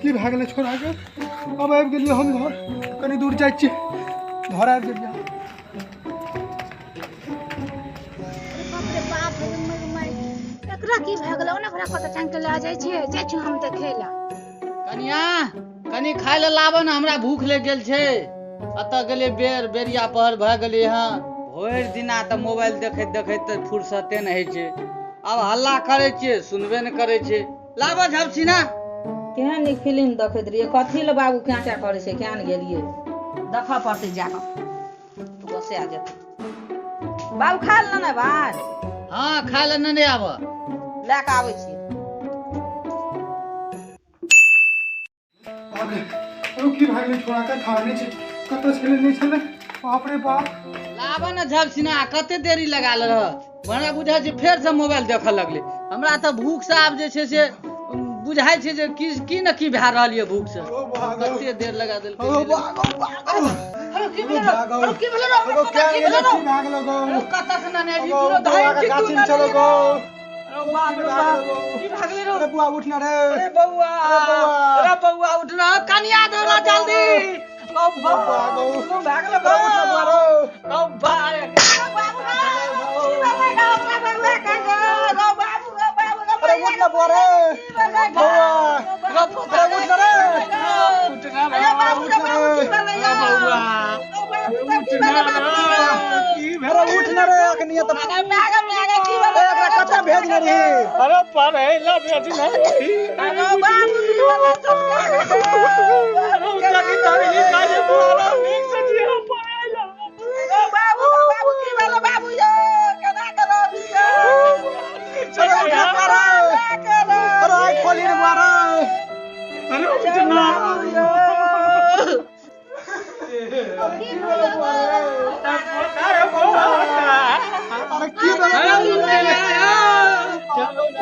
की भए गेलै छोड़ाके। आब आबि गेलियै हम घर, कनि दूर जाइ छियै, घर आबि गेलियै। बाप रे बाप रे, माय, एकरा की भए गेलै? ओना ओकरा कतऽ टांगि के लए जाइ छै? जाइ छी हम देखै लए। कनिया, कनि खाय लए लाबऽ ने, हमरा भूख लागि गेल छै। एतऽ गेलियै बेर बेरिया पहर भए गेलै हँ। भरि दिना तऽ मोबाइल देखैत देखैत तऽ फुर्सते नहि होइ छै। आब हल्ला करै छियै, सुनबे नहि करै छै। लाबऽ झपसी ना। केहन नीक फिल्म देखैत रहियै, कथी लए बाबू क्या क्या करै छै, केहन गेलियै देखऽ पड़तै जाकऽ, गोस्सा जेतै बाबू। खा लेने ने भाय? हँ, खाय लए नेने आबऽ। लए कऽ आबै छी। बाप रे, ओ की भए गेलै छोड़ाके? थाह नहि छै कतऽ छलै, नहि छलै। बाप रे बाप। लाबऽ ने झपसिना, कते देरी लगा रह। हमरा बुझाइ छै फेरसँ मोबाइल देखऽ लगलै। हमरा तऽ भूखसँ आब जे छै से बुझाइ छै जे की की ने की भए रहल यऽ भूखसँ। ओ भागो। कते देर लगा देलकै। ओ भागो भागो। अरे की ओ भेलै? भागो। अरे की भेलै रे? ओ क्या की गेलै? भेलै रे? की भए गेलो गो? अरे कतऽ से नेने एली? ओ तू बौआ धरि के छी तू गाछी मे नेने चलो गो। अरे बाप रे बाप, की भए गेलै रे? अरे बुआ, उठना रे। अरे बौआ। अरे बौआ। अरे बौआ, उठना, कनिया दो ना जल्दी। ओ बौआ, गो। भए गेलै। अरे उठना बुआ रे। ओ भाई। अरे उठना बुआ रे। बौआ, अरे उठना रे। अरे उठना रे, अखनी तऽ एकरा कतऽ भेजने रही? अरे पढ़ै ला भेजने रही। अरे उठा की तहरीर काजे बुआरा नीक से जिया पढ़ै ला। अरे उठना बुआ रे। अरे आँखि खोली रे बुआ रे। अरे उठना। की भेलै गो? अरे बौआ। अरे की भेलै?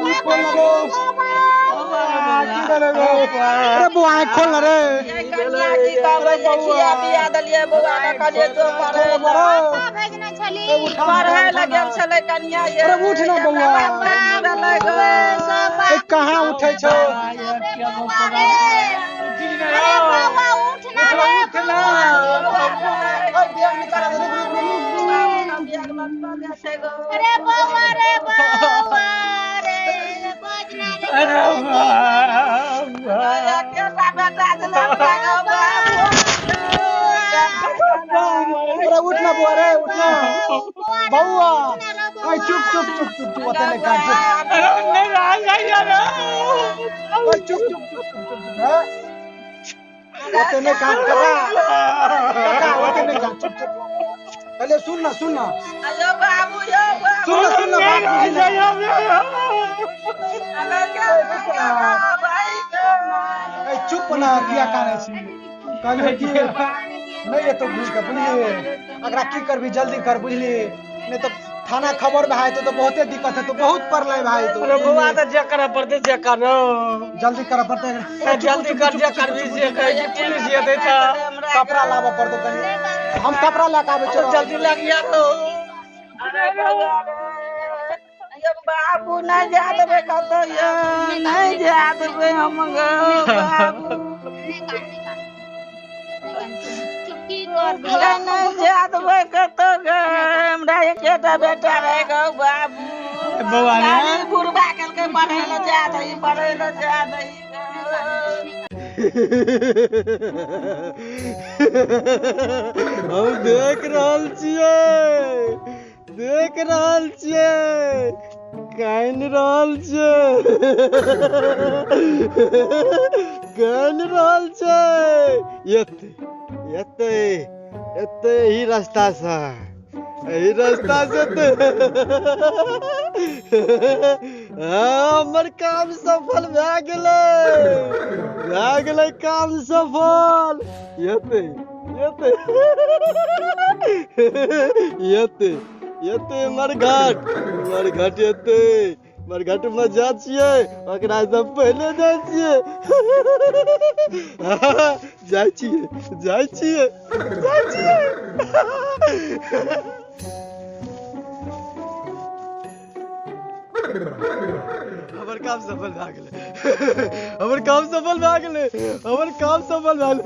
आँखि खोल ना गो। की भेलै गो? अरे बुआ, आँखि खोल ना रे। कतऽ भेजने छली? पढ़ै लए गेल छलै कनिया ये। अरे उठ ना बौआ। सब ए, कहाँ उठै छौ? बौआ रे, अरे बौआ, उठ ना रे। ए, बैग निकाल दे, रुक रुक रुक। अरे बौआ रे, बौआ रे, बजना रे। अरे अरे उठ ना बुआ रे, उठ ना बौआ। ए, चुप चुप चुप चुप चुप, ओते नहि कान, चुप। अरे नहीं रहा जाइए रे। ए, चुप चुप चुप चुप चुप चुप, हैं? ओते नहि कान काका, काका, ओते नहि कान, चुप चुप। पहले सुन ना, सुन ना, सुन ना, सुन ना, बात बुझी ना। ए, चुप ना, किया कानै छी? कहलियै कि नहि एतौ घुसि कऽ, बुझलियै? एकरा की करबी, जल्दी कर, बुझलियै? नहि तऽ थाना खबर भए जेतौ तऽ बहुते दिक्कत हेतौ, बहुत पड़लै भए जेतौ। अरे बौआ, तऽ जे करऽ पड़तै से करो। जल्दी करऽ पड़तै। जल्दी कर, जे करबी से कहै छै, पुलिस एतै तऽ। कपड़ा लाबऽ पड़तौ कनि, हम कपड़ा लए कऽ आबै छियौ। जल्दी लग आरो। बाबू, नहि जा देबै कतौ यौ, नहि जा देबै हम गौ बाबू। नहि कान, नहि कान, नहि कान, चुप, की करबी? नहि जा देबै कतौ गे, हमरा एकेटा बेटा रहे गौ बाबू। बौआ रे। खाली बुढ़बा केलकै पढ़ै लए जा दही, पढ़ै लए जा दही। हम देख रहल छियै, देख रहल छियै, कानि रहल छै, कानि रहल छै। एते एते एते, एही रास्तासँ, एही रास्तासँ एते। हँ, हमर काम सफल भए गेलै, भए गेलै काम सफल। एते एते एते एते मरघट, मरघट एते, मरघट में जा छियै, ओकरा से पहिले जाइ छियै, जाइ छियै, जाइ छियै, जाइ छियै। हमर काम सफल भए गेलै, हमर काम सफल भए गेलै, हमर काम सफल भए गेलै।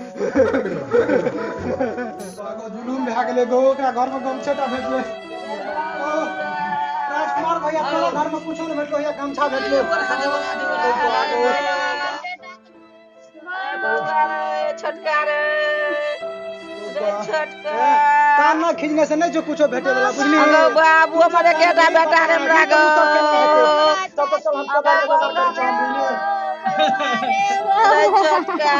जुलूम भए गेलै गो, ओकरा घरमे गमछे टा भेटलै। ओ, राजकुमार भैया, तोरा घरमे कुछो नहि भेटलो, या गमछा भेटलै। छोटका रे, रे छोटका। कान ना खींचने से नहीं जो कुछो भेटे वाला, बुझली? अगो बाबू, हमर एकेटा बेटा रे हमरा गो। चल चल चल, हम कबाड़ के व्यवस्था करै छी हम, बुझलियै? रे छोटका,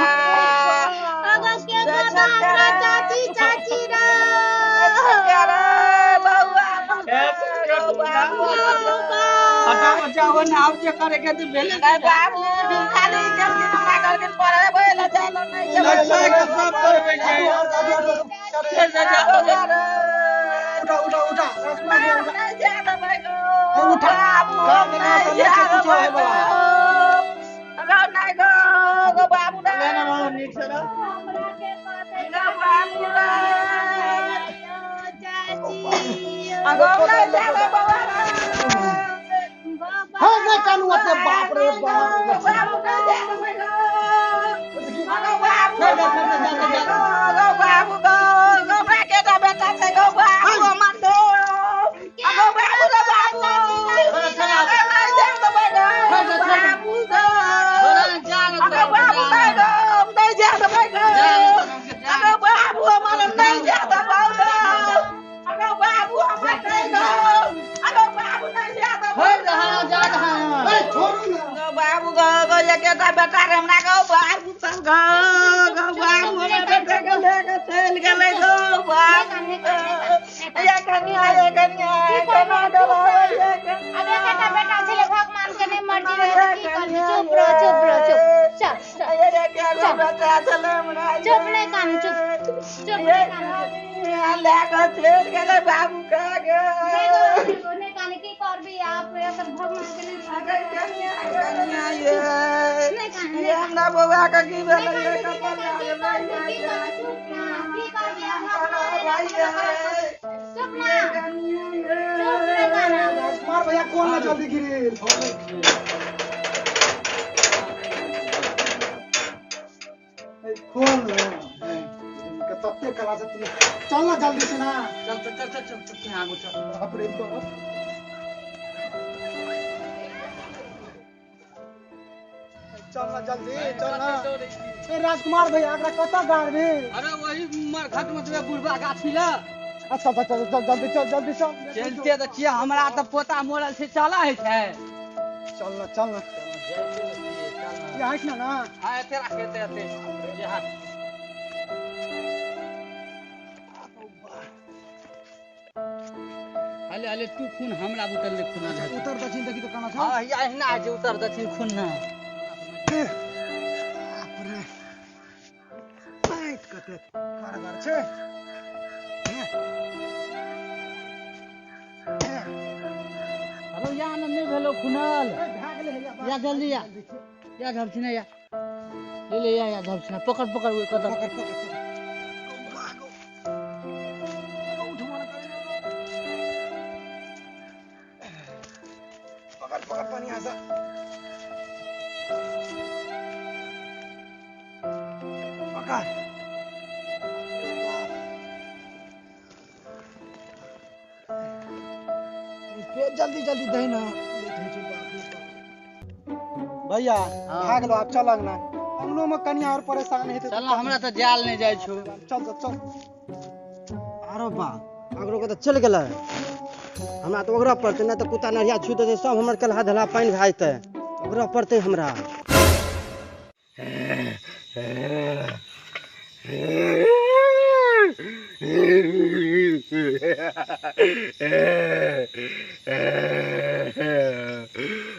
अगस्त के बाबा, हमरा चाची, चाची रे। छोटका रे बौआ, गो बाबू। हटा बचाओ ने, आब जे करे के तऽ भेले। रे बाबू, खाली गेलखिन हमरा, कहलखिन पढ़ेबै लए जाइ लए नहि जेबै। लड़का के सब करबै छै। बौआ रे। उठा उठा उठा, राजकुमार भैया, उठा। नहि जाय देबै गो। उठा। बाबू, कान देना नहि से नहि जाय छै कुछो देबै होय गो। वाला। गो नहि गो, गो बाबू रे। लेने रहो, नीक से रहो। हमरा के कहतै गो बाबू रे। चाची। गो नहि जाय देबै बौआ रे। बाबा। हे, नहि कानू ओते, बाप रे बाप। बाबू, नहि जाय देबै गो। गो बाबू। छोड़ दे, छोड़ दे, जा दे, जा दे। गो बाबू गो, गो हमरा केटा बेटा छै गो बाबू हमर गो। गो बाबू रे बाबू। गो नहि जाय देबै गो। छोड़ दे, छोड़ दे। बाबू गो। छोड़ दे, जा ने। अगो बाबू नहि गो, हम नहि जाय देबै गो। अगो बाबू हमर, नहि जाय देबै गो। अगो बाबू हमर नहि गो। अगो बाबू, नहि जाय देबै। छोड़ दे, हाँ, जा दे, हाँ। ए, छोड़ू ना। गो बाबू गो, गो एकेटा बेटा रे हमरा गो बाबू सब गो। गो बाबू, हमर बेटा के लए के चलि गेलै गो बाबू। ये कनिया, ये कनिया, केना गेलै ये कनिया? अब एकेटा बेटा छलै, भगवान के नहि मर्जी रहै तऽ की करबी? चुप रह, चुप रह, चुप। चल चल। ये एकेगो बेटा छलै हमरा। चुप, नहि कानू, चुप चुप, नहि कानू, चुप। लए के चलि गेलै बाबू के गे। नहि कानू, की करबी आप एखन भगवान के नहि अगे कनिया, कनिया ये। नहि कानू। ये हमरा बौआ के की भेलै? नहि ये कानू, कतऽ की गेलै? करबी, की करबी? चुप ना, की करबी आब? भाई ये। चुप ना, चुप, नहि कानू। राजकुमार भैया, कोन ना जल्दी गिरिल। ए, खोल ना। के तते कला से तू चल ना जल्दी से ना। चल चल चल चल चल चल, आगू चल। बाप रे बाप। चल ना जल्दी, चल ना। ए राजकुमार भैया, एकरा कतऽ गाड़बी? अरे, वही मरघट में जेबै, बुढ़बा गाछी लग। अच्छा अच्छा, चल चल, जल्दी चल, जल्दी चल। चलते तऽ छियै, हमरा तऽ पोता मरल छै, चला होइ छै। चल ना, चल ना। ये हट ना ना। हाँ, एते राख, एते, एते ये हाथ। हले हले, तू खून हमरा बुतल ले खून। अच्छा, उत्तर दक्षिण देखी तो कना छ। हाँ, या एहिना होइ छै उत्तर दक्षिण खून ना। बाप रे, पेट कते कारगर छै। हेलो, या ने नहि भेलो खुनल। ए, भए गेलै हैया। या जल्दी या, या झपछिना, या ले ले, या या झपछिना, पकड़ पकड़, ओहि कदम। पकड़ पकड़ पकड़। उठ, मन पकड़ पकड़, पानी आसा पकड़। पेट जल्दी जल्दी दही ना, लेट होइ छै, बाप रे बाप। भैया। हाँ। भए गेलो, आब चल अंगना। अंगनो में कनिया और परेशान हेतै। चल, हमरा तऽ जाल नहि जाइ छौ। चल चल चल। आरो बा, अगरो के तऽ चलि गेलै, हमरा तऽ ओकरा पड़तै, नहि तऽ कुत्ता नढ़िया छू देतै सब, हमर कलहा धला पानि भए जेतै। ओकरा पड़तै हमरा।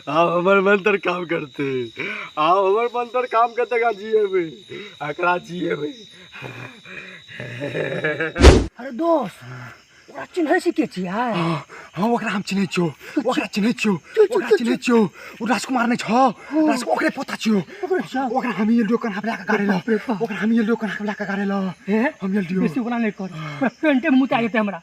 आब हमर मंत्र काम करते, आब हमर मंत्र काम करते, एकरा जिएबै, एकरा जिएबै। अरे दोस्त, ओकरा चिन्है छी के छियै? हाँ, ओकरा हम चिन्है छियौ, ओकरा चिन्है छियौ, ओकरा चिन्है छियौ। ओ राजकुमार नहि छौ? राज ओकरे पोता छियौ। ओकरा हम एलियो कन्हा लए कऽ गाड़े लऽ, ओकरा हम एलियो कन्हा लए कऽ गाड़े लऽ, हम एलियो। बेसी ओकरा नहि कर, पेंटे में मुता जेतै हमरा।